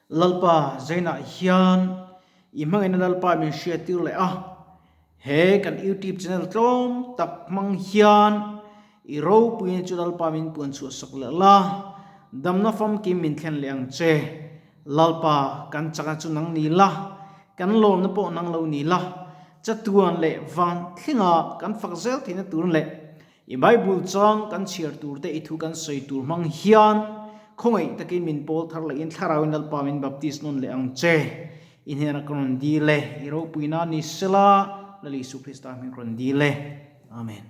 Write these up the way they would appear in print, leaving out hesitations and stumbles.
Lalpa Zainah hian i hmangaihna Lalpa min hriattir leh a, he kan YouTube channel tlawm tak hmang hian i ropuina chu Lalpa min puan chhuah sak leh la, damna famkim min thlen leh ang che. Lalpa kan chakna chu nang ni la, kan lawmna pawh nang lo ni la, chatuan leh van thlenga kan fak zel theihna tur leh I Bible chang kan chhiar tur te i thu kan sawi tur hmang hian khawngaih takin min pawl thar leh in Thlarauin Lalpa min baptis nawn leh ang che. I hnenah ka rawn dil e, i ropuina ni sela, Lal Isu Krista hming ka rawn dil e. Amen.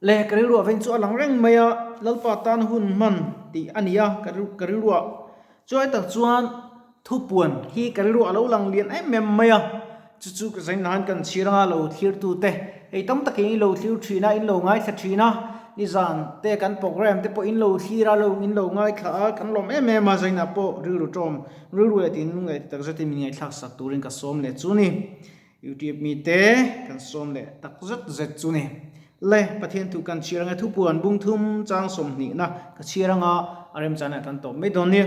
Le, ka rilruah veng chu a lang reng mai a, Lalpa tan hun hman tih a ni a, ka rilruah chuai tak chuan Thupuan hi ka rilru a lo lang lian em em mai a, chu chu ka zain nahan kan chhir anga lo thlirtute hei tam takin in lo thlir thin a, in lo ngaithla thin a, nizan te kan program te pawh in lo thlir a, lo in lo ngaithla a, kan lawm em em a, zainah pawh rilru tawm rilru leh tin leh tak zetin min ngaihthlak sak turin ka sawm leh chu ni. YouTube mite kan sawm leh tak zet zet chu ni. Le, Pathian thu kan chhiar anga thupuan bung thum chang sawmhnihna ka chhiar anga a remchana kan tawp mai dawn ni.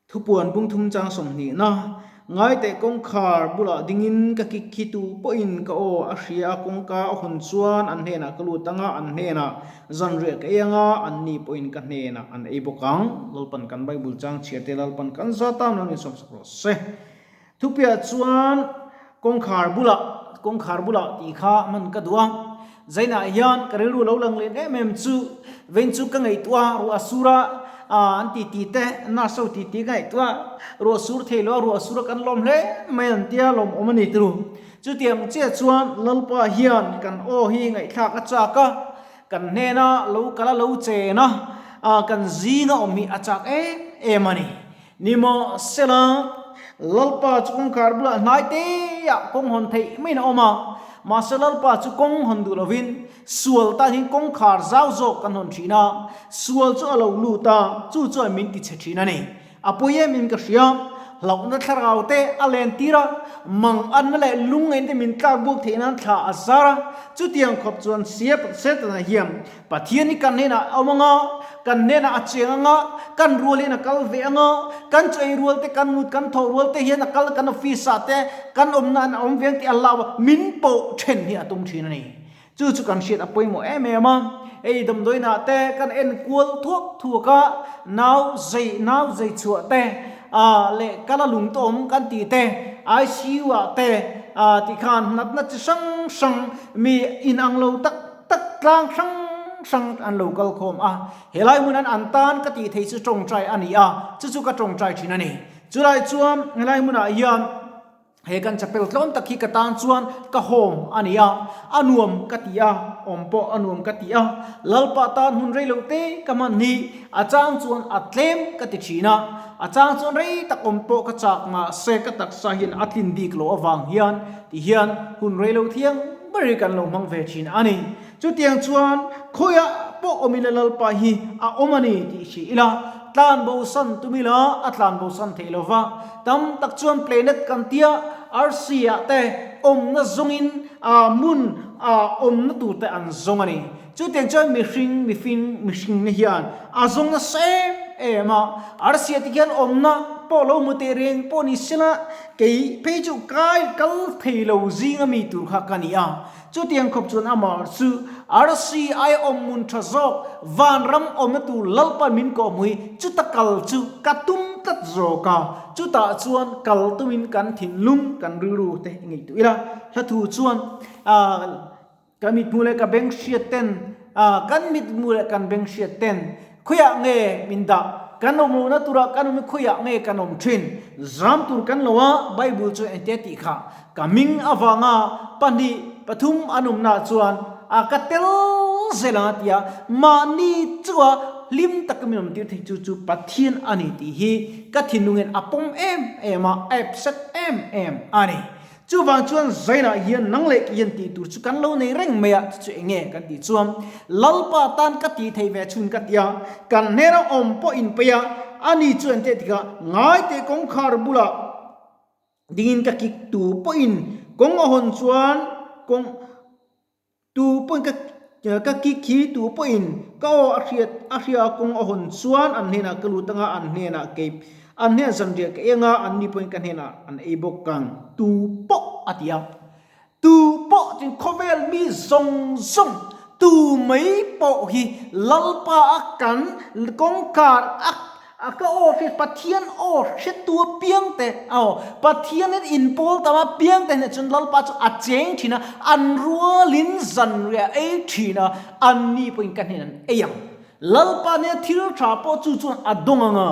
Thupuan bung thum chang sawmhnihna, Ngaiteh kawngkhar bulah dingin ka kik khi tu pawhin ka aw a hria a, kawngka a hawn chuan an hnenah ka lut anga, an hnenah zanriah ka ei anga, anni pawhin ka hnenah an ei bawk ang. Lalpan kan Bible chang chhiar te Lalpan kan za tan lo ni sawmsak rawh se. Thupiah chuan kawngkhar bulah kawngkhar bulah tih kha hman ka duh a, Zainah hian ka rilru lo lang len em em chu vein chu ka ngaihtuah a, ruah sur a an ti ti te nurse ho ti ti ka ngaihtuah a, ruah sur thei lo a ruah sur a kan lawm hle mai an tia lawmawm a ni turu. Chutiang chiah chuan Lalpa hian kan aw hi ngaihthlak a chak a, kan hnena lo kal a lo chen a, kan zinga awm hi a chak em em a ni. Nimahsela, Lalpa chu kawngkhar bulah hnai teah kawng hawn theih maiin a awm a. Mahse Lalpa chu kawng hawn duh lovin sual tan hian kawngkhar zau zawk kan hawn thin a, sual chu a lo lut a, chu chuan min tichhe thin a ni. A pawi em in ka hria, hlauhna thlarau te a len tir a, mang anna leh lungngaihna te min tlak buk theih nan thla a zar a, chutiang khawp chuan Setana hian Pathian hi kan hnenah a awm anga, kan hnenah a cheng anga, kan rual hian a kal ve anga, kan chaw ei rual te, kan mut kan thawh rual te hian a kal kan office ah te kan awmna an awm ve ang tih a hlau a, min pawh then hi a tum thin a ni. Chu chu kan hriat a pawimawh em em a, hei damdawiinah te kan en kual thuak thuak a, nau zei nau zei chhuah te ah leh kal a lung te awm kan tih te, ICU ah te ah tikhan natna chi hrang hrang mi inang lo tak tak tlang hrang hrang an lo kal khawm a, helai hmun an an tan ka tih theih chu tawngtai a ni a, chu chu ka tawngtai thin a ni. Chulai chuan helai hmunah hian he kan chapel tlawm tak hi ka tan chuan ka home a ni a, a nuam ka ti a, awm pawh a nuam ka ti a, Lalpa tan hun rei lo te ka hman hi a chang chuan a tlem ka ti thin a, a chang chuan rei tak awm pawh ka chak mahse ka taksa hian a tlin bik loh avang hian ti hian hun rei lo thiang ber hi kan lo hmang ve thin a ni. Chutiang chuan khawiah pawh awm ila Lalpa hi a awm a ni tih hria ila, tlan bosan tum ila a tlan bosan theih lo va. Tam tak chuan planet kan tia arsi ah te awmna zawngin hmun awmna tur te an zawng a ni. Chutiang chuan mihring, mifing, mihringna hian a zawng nasa em em a. Arsi ah te khian awmna pawh lo hmu teh reng pawh ni sela Kei phei chu kai kal thei lo zinga mi tur kha ka ni a, chutiang khawp chuan amah chu arsi ai awm hmun tha zawk vanram awmna tur Lalpa min kawhhmuh hi chuta kal chu ka tum tlat zawk a, chutah chuan kal tumin kan thinlung kan rilru te ngaihtuah ila hla thu chuan Ka mithmuh leh ka beng hriat ten, kan mithmuh leh kan beng hriat ten khawiah nge min dah? Kan awm lohna turah kan awm i khawiah nge kan awm thin? Zam tur kan lo a, Bible chuan engtia tih kha? Ka hming avanga pahnih, pathum an awmnaah chuan a ka tel zel ang a ti a, mahni chua hlim taka min awmtir thei chu chu Pathian a ni tih hi ka thinlungin a pawm em em a, a accept em em a ni. Chuvang chuan Zainah hian nang leh kei hian tih tur chu kan lo nei reng mai a, chu chu eng nge kan tih chuan Lalpa tan ka tih theih ve chhun ka ti a, kan hnena awm pawh in peih a, ani chuan teh tikah ngai teh kawngkhar bulah dingin ka kik tu pawhin kawng a hawn chuan kawng Tu pawhin ka ka kik hi tu pawhin Ka aw a hriat a hria a kawng a hawn chuan an hnenah ka lut anga an hnenah kei an hnenah zanriah ka eng a, anni pawhin ka hnenah an ei bawk ang. Tu pawh a ti a. Tu pawh tin khawvel mi zawng zawng tu mai pawh hi Lalpa a kan kawngkhar a A ka aw hriat Pathian aw hretu apiang te aw Pathianin inpawl tam apiang te hneh chuan Lalpa chu a cheng thin a, an rualin zanriah ei thin a, anni pawhin ka hnen an ei ang. Lalpa nia thil tha pawh chu chuan a dawng ang a,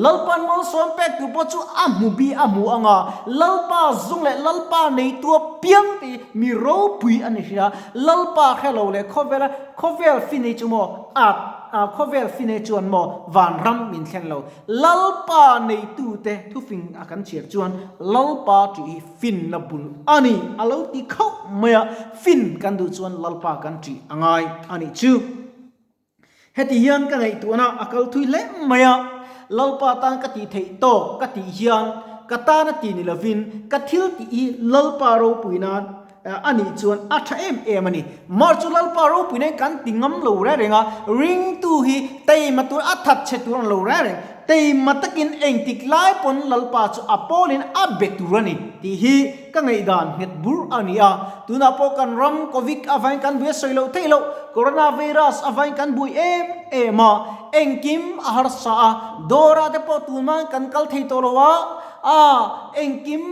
Lalpa'n malsawm pek tur pawh chu a hmu bi a hmu ang a, Lalpa zung leh Lalpa neitu apiang te hi mi ropui a ni hria a, Lalpa hre lo leh khawvela khawvel fin hi chu maw a A khawvel fine chuan maw vanram min thlen lo. Lalpa neitute thufing a kan chhiar chuan Lalpa ṭih hi finna bul a ni a lo ti khauh mai a, fin kan duh chuan Lalpa kan ṭih a ngai a nih chu. Heti hian ka ngaihtuahna a kal thui hle mai a, Lalpa tan ka tih theih tawk ka tih hian ka tan a ti ni lovin ka thil tih hi Lalpa ropui nan A nih chuan a tha em em a ni. Mar chu Lalpa ropui nen kan ti ngam lo reng reng a, ringtu hi teima tur a that chhe tur an lo reng reng. Teima takin engtik lai pawn Lalpa chu a pawlin a be tur a ni tih hi ka ngaihdan nghet bur a ni a. Tunah pawh kan ram Covid avangin kan buai a sawi loh theih loh, Coronavirus avangin kan buai em em a, engkim a harsa a, dawrah te pawh tunhmain kan kal thei tawh lo a, a engkim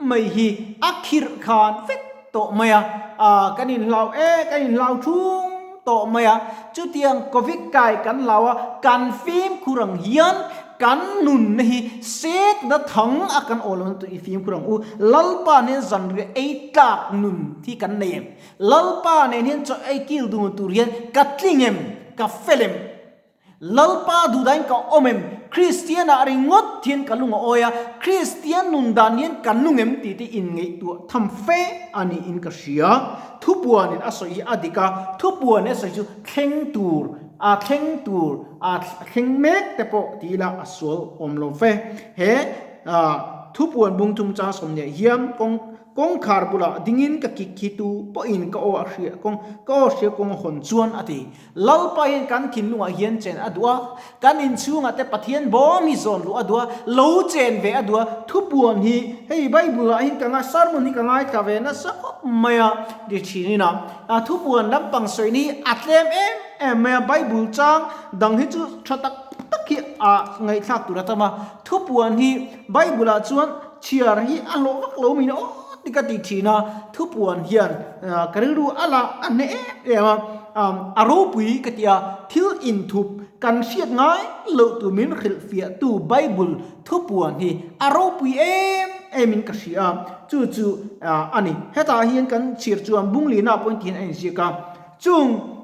mai hi a khirh khan vek tawh mai a, aa kan inhlau e, kan inhlau thung tawh mai a, chutiang Covid kai kan hlau a, kan fimkhur ang hian kan nunna hi setna thang a kan aw lohna tur i fimkhur ang u, Lalpa nen zanriah ei tlak nun hi kan nei em? Lalpa nen hian chaw ei kil dun tur hian ka tling em? Ka fel em? Lalpa duhdain ka awm em? Kristian ah ringawt hian ka lung a awi a, Kristian nun dan hian ka nung em tih te inngaihtuah tham fe a niin ka hria. Thupuanin a sawi hi a dik a, thupuanin a sawi chu thleng tur, a thleng tur, a thleng mek te pawh ti ila a sual awm lo ve. He thupuan bung thum chang sawmniah hian kawng kawngkhar bulah dingin ka kik khi tu pawhin ka aw a hria kawng ka aw hria kawng a hawn chuan a ti. Lalpa hian kan thinlungah hian chen a duh a, kan inchhungah te Pathian bawm hi zawn luh a duh a, lo chen ve a duh a, thupuan hi hei Bible ah hian ka ngai sermon hi ka ngaithla ve nasa khawp mai a ti thin in a, thupuan lampang sawi ni hi a tlem em em mai a, Bible chang dang hi chu tha tak tak hi a ngaihthlak tur a tam a, thupuan hi Bible ah chuan chhiar hi a hlawh vak lo min aw ti ka ti thin a, thupuan hian ka rilru a la a hneh em em a, a ropui ka ti a, thil inthup kan hriat ngai loh tur min hrilh fiah tu Bible thupuan hi a ropui em em in ka hria a, chu chu a ni. Hetah hian kan chhiar chuan Bunglina pawhin tihian a inziak a, chung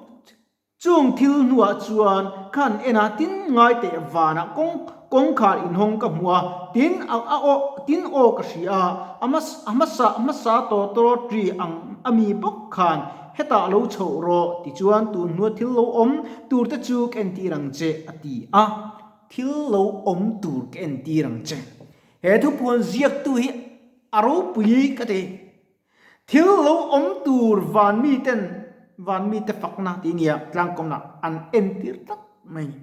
Chung thil hnuah chuan khan en a, tin ngai teh vanah kawng kawngkhar inhawng ka hmu a, tin a a aw tin aw ka hria a, a hmasa a hmasa a hmasa tawtawrawt ri ang a mi bawk khan hetah lo chhoh rawh tichuan tun hnua thil lo awm tur te chu ka entir ang che a ti a, thil lo awm tur ka entir ang che. He thupuan ziaktu hi a ropui ka ti. Thil lo awm tur van miten van mite fakna tih nia tlangkawmna an entir tlat mai ni.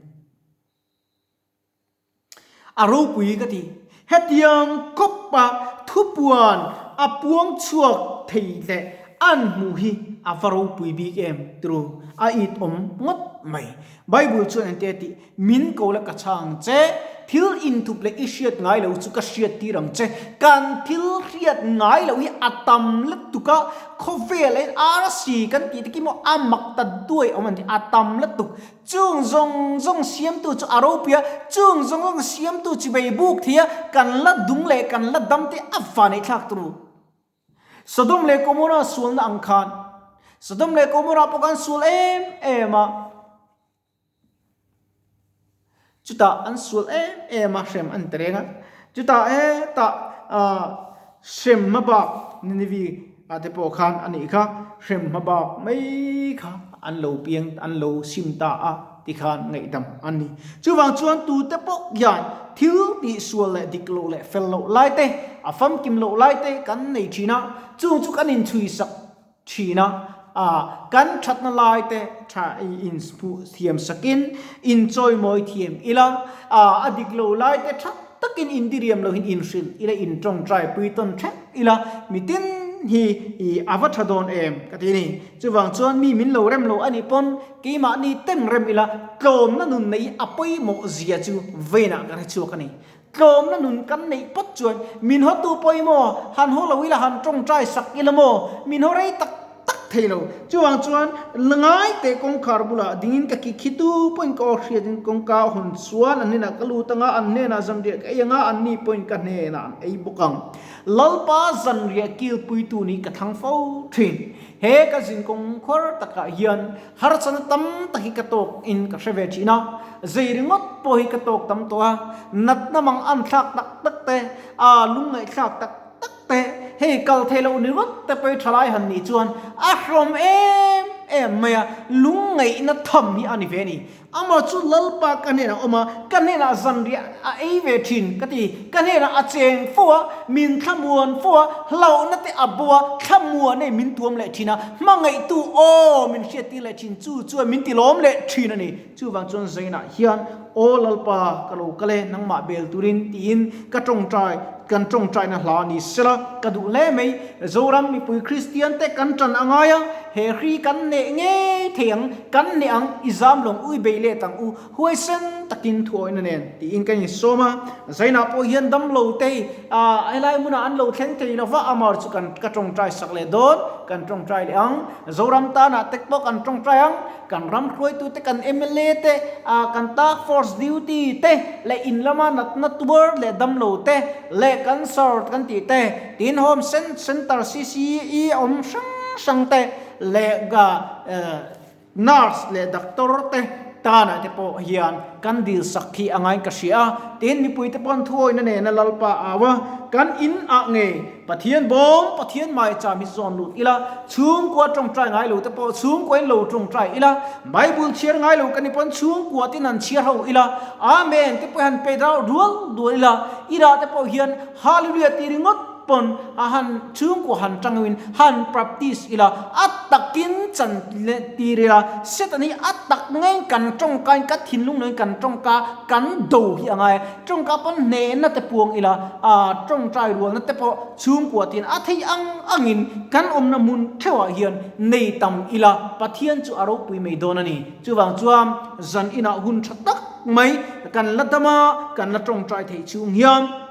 A ropui ka ti. Hetiang kawpa thupuan a puang chhuak thei leh an hmuh hi a va ropui bik em tru a it awm ngawt mai. Bible chuan engte a tih? Min ko la ka chhang che, thil inthup leh i hriat ngai lo chu ka hriat tir ang che. Kan thil hriat ngai lo hi a tam lutuk a, khawvel ah hian arsi kan tih te khi maw a mak ta duai awm an ti, a tam lutuk. Chung zawng zawng siamtu chu a ropui a, chung zawng zawng siamtu chi vei buk thei a, kan la dung leh kan la dam te a vanei thlak tur u. Sodom leh Gomorrah sualna ang khan, Sodom leh Gomorrah pawh khan sual em em a, Chutah an sual em em a, hrem an ti reng a. Chutah hetah hrem hma bak Nineveh ah te pawh khan a nih kha, hrem hma bak mai kha an lo piang, an lo sim ta a tikhan ngaihdam an ni. Chuvang chuan tute pawh hian thil tihsual leh dik loh leh fel loh lai te, a famkim loh lai te kan nei thin a, chung chu kan inchhuisak thin a. A, kan thatna lai te tha in hmuh thiam sakin in chawimawi thiam ila, a, a dik lo lai te tha takin in diriam lohin in hrilh ila, in tawngtai pui tawn theuh ila, mitin hi i a va tha dawn em ka ti a ni. Chuvang chuan mi min lo rem lo a nih pawn keimahni ten rem ila tlawmna nun neih a pawimawh zia chu vawiinah ka hre chhuak a ni. Tlawmna nun kan neih pawt chuan min hawtu pawh maw han haw lo ila han tawngtai sak ila maw min haw rei tak tak thei lo. Chuvang chuan la ngai teh kawngkhar bulah dingin ka kik hi tu pawhin ka aw hriatin kawngka a hawn chuan an hnenah ka lut anga an hnenah zanriah ka ei anga anni pawhin ka hnenah an ei bawk ang. Lalpa zanriah kilpuitu nih ka thlang fo thin. He ka zinkawng khuar takah hian Harsatna tam tak hi ka tawk in ka hre ve thin a, zei ringawt pawh hi ka tawk tam tawh a, natna mang an thlak tak tak te, aa lungngaihthlak tak tak te, hei kal thei loh ni rawt te pawh hi thalai han nih chuan a hrawm em em mai a, lungngaihna tham hi a ni ve a ni. Amah chu Lalpa ka hnenah a awm a, ka hnenah zanriah a ei ve thin ka ti. Ka hnenah a cheng fo a, min thlamuan fo a, hlauhna te a bo a, thlamuan ei min tuam leh thin a, hmangaihtu aw min hriattir leh thin, chu chuan min tilawm leh thin a ni. Chuvang chuan Zainah hian, Aw Lalpa, ka lo kal e, nangmah bel turin tiin ka tawngtai, kan tawngtaina hla ni sela ka duh hle mai. Zoram mipui Kristian te kan tan a ngai a, he hri kan neh ngei thei ang, kan neh ang, i zam lawng ui bei let ang u, huaisen takin thuawihna nen tiin kan insawm a. Zainah pawh hian damlo te hi helai hmunah an lo thleng thei lo va, amar chu kan ka tawngtai sak leh dawn, kan tawngtai leh ang. Zoram tanah te pawh kan tawngtai ang, kan ram hruaitu te, kan mla te, kan task force duty te leh in lama natna tuar leh damlo te leh cancer kan tih te, tin home center CCE awm hrang hrang te leh nurse leh doctor te tanah te pawh hian kan dil sak hi a ngain ka hria a, tin mipui te pawn thuawihna nena Lalpa au a, kan in ah ngei Pathian bawm, Pathian maicham hi zawn lut ila, chhungkua tawngtai ngai lo te pawh chhungkua in lo tawngtai ila, Bible chhiar ngai lo kan ni pawn chhungkua tin han chhiar ho ila, Amen te pawh hi han pe dau rual dual ila, ira te pawh hian Hallelujah ti ringawt pawn a han chhungkua han tangin han practice ila, a takin chan tir ila, Satan hi a tak ngeiin kan tawngkain ka thinlung loin kan tawngka kan do hi a ngai a. Tawngka pawn hnehna te puang ila, aa tawngtai rualna te pawh chhungkua tin a thei ang angin kan awmna hmun theuhah hian nei tam ila Pathian chu a ropui mai dawn a ni. Chuvang chuan zan inah hun tha tak mai kan la dam a, kan la tawngtai theih chhung hian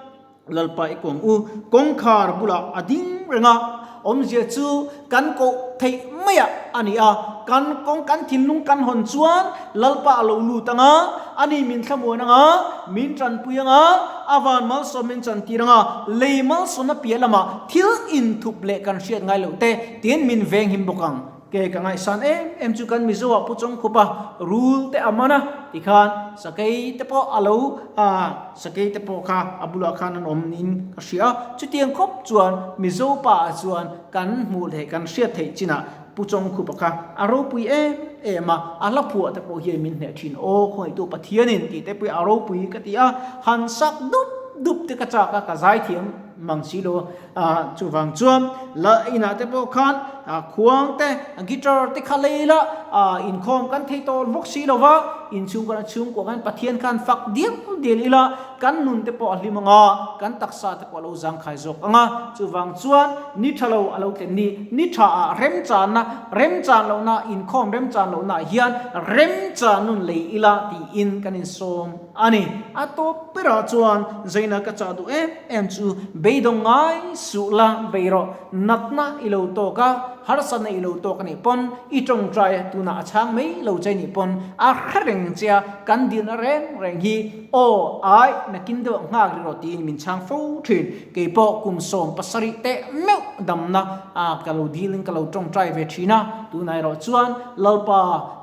Lalpa i kuang u kawngkhar bulah a ding reng a, awmzia chu kan koh theih maiah a ni a, kan kawng kan thinlung kan hawn chuan Lalpa a lo lut ang a, ani min thlamuan ang a, min tanpui ang a, a van malsawm min chantir ang a, lei malsawmna piah lamah thil inthup leh kan hriat ngai loh te tiin min venghim bawk ang. Ke ka ngaihsan em em chu kan Mizo ah Pu Chawngkhupa rul te a man a tikhan sakei te pawh a lo ah sakei te pawh kha a bulah khan an awm niin ka hria a, chutiang khawp chuan Mizo pa ah chuan kan hmuh leh kan hriat theih chinah Pu Chawngkhupa kha a ropui em em a, a hla phuah te pawh hian min hneh thin aw khawngaihtu Pathianin tih te pawh hi a ropui ka ti a, han sak dup dup te ka chak a ka zaithiam mang si lo a. Ah chuvang chuan la inah te pawh khan ah khuang te guitar te kha lei la ah inkhawm kan thei tawh bawk si lo va, inchhungkua na chhungkua khan Pathian khan fak dial dial ila kan nun te pawh a hlim ang a, kan taksa te pawh a lo zangkhai zawk ang a, chuvang chuan ni tha lo a lo tlen ni, ni tha ah remchanna remchan lohna inkhawm remchan lohna ah hian remchan nun lei ila tiin kan insawm a ni. A tawp berah chuan Zaina ka chah duh em em chu beidawng ngai suh la bei rawh, natna i lo tawk a, harsatna i lo tawk a nih pawn i tawngtai a, tunah a chhang mai lo che nih pawn a hre reng che a, kan dilna reng reng hi aw ai nakin deuh nghak ri rawh tiin min chhang fo thin. Keipawh kum 17 teh meuh damna a ka lo dilin ka lo tawngtai ve thin a, tunah erawh chuan Lalpa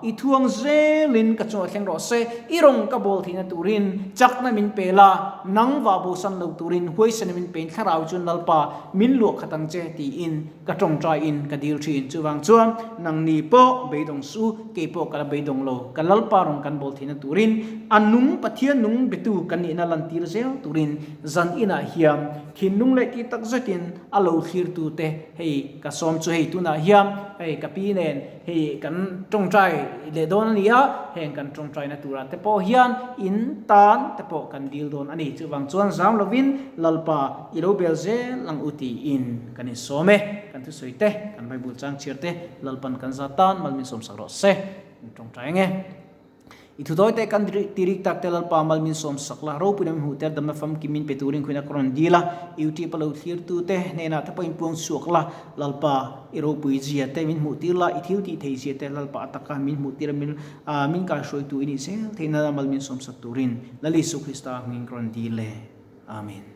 i thuang zelin ka chungah thleng rawh se, i rawng ka bawl theihna turin. turin chakna min pe la, nang vah bosan lo turin huaisena min pein thlarau chuan Lalpa min luah khat ang che tiin ka tawngtaiin ka dil thin. Chuvang chuan nangni pawh beidawng suh, kei pawh ka la beidawng lo, ka Lalpa rawn kan bawl theihna turin a nung Pathian nung betu kan nihna lantir zel turin zan inah hian thinlung leh tih tak zetin a lo thlirtute hei ka sawm chu hei tunah hian hei ka pi nen hei kan tawngtai leh dawn a ni a, heng kan tawngtaina turah te pawh hian in tan te pawh kan dil dawn a ni. Chuvang chuan zam lovin Lalpa i lo bel zel ang u tiin kan insawm e. Kan thusawi te, kan Bible chang chhiar te Lalpan kan za tan mal min sawmsak rawh se. In tawngtai ang e. I thudawi te kan tirik tak te Lalpa mal min sawm sak la, ropui lam hmuh ter damna famkim min pe turin khuina ka rawn dil a, YouTube a lo thlir tu te hnenah te pawh in puang chhuak la, Lalpa i ropui zia te min hmuh tir la, i thil tih thei zia te Lalpa a taka min hmuh tir a min min kaihruai tu i nih zel theihna mal min sawm sak turin Lal Isu Krista hmingin ka rawn dil e. Amen.